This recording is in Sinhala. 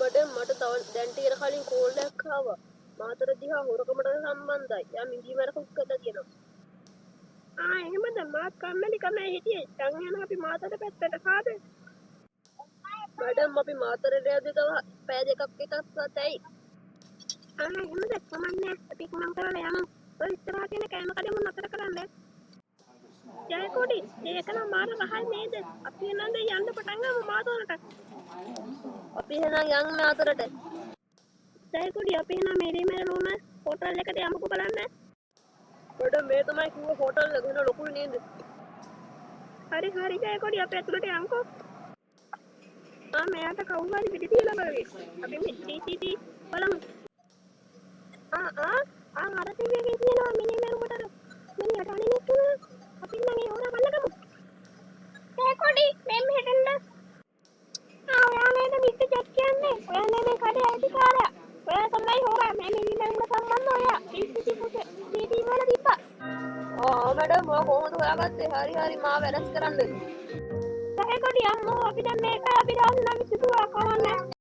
මැඩම්, මට තව දැන් ටිකට කලින් කෝල් එකක් ආවා. මාතර දිහා හොරකමට සම්බන්ධයි. යා මිඟිමරකුත් කරලා තියෙනවා. ආ, එහෙමද? මාත් කම්මැලි කමේ හිටියේ. දැන් එහෙනම් අපි මාතර පැත්තට කාද? මැඩම්, අපි මාතරට යද්දි තව පැය දෙකක් එකක් ඇයි. ආ, එහෙමද? කමක් නෑ. අපි ඉක්මන් කරලා යමු. ඔය ඉස්සරහට එන කෑම කඩේම නතර කරන්න. ජයකොඩි, ඒක නම් මාර රහයි නේද? අපි එහෙනම් දැන් යන්න පටන් ගමු මාතරට. අපි එහෙනම් යන් මාතරට. ජයකොඩි, අපි එහෙනම් මිරිමැරුම හෝටල් එකට යමුකෝ බලන්න. මැඩම්, මේ තමයි කිව්ව හෝටල් එක. වෙන ලොකුයි නේද? හරි හරි ජයකොඩි, අපි ඇතුළට යන්කෝ. ආ, මෙයාට කවුරු හරි පිටි තියලා වගේ. අපි මේ CCTV බලමු. ආ ආ ආ, අර ටීවී එකේ තියෙනවා මිනිමැරුමට අර මිනිහට අනින් එක්කන. අපි නම් ඒ හොරා බල්ලගමු. ජයකොඩි, මේ මෙහෙට එන්න. ආ, ඔයා නේද මිස්ටර් ජැක් කියන්නේ? ඔයා නේ මේ කඩේ අයිතිකාරයා? ඔයා තමයි හොරා. මේ මිනිමැරුමට සම්බන්ධ ඔයා. CCTV CCTV වල තිබ්බා. ආ මැඩම්, ඔයා කොහොමද හොයාගත්තේ? හරි හරි, මාව ඇරෙස්ට් කරන්න. ජයකොඩි අම්මෝ, අපි දැන් මේක අපි දාන්න නම් විසුදුවා කවන්නේ.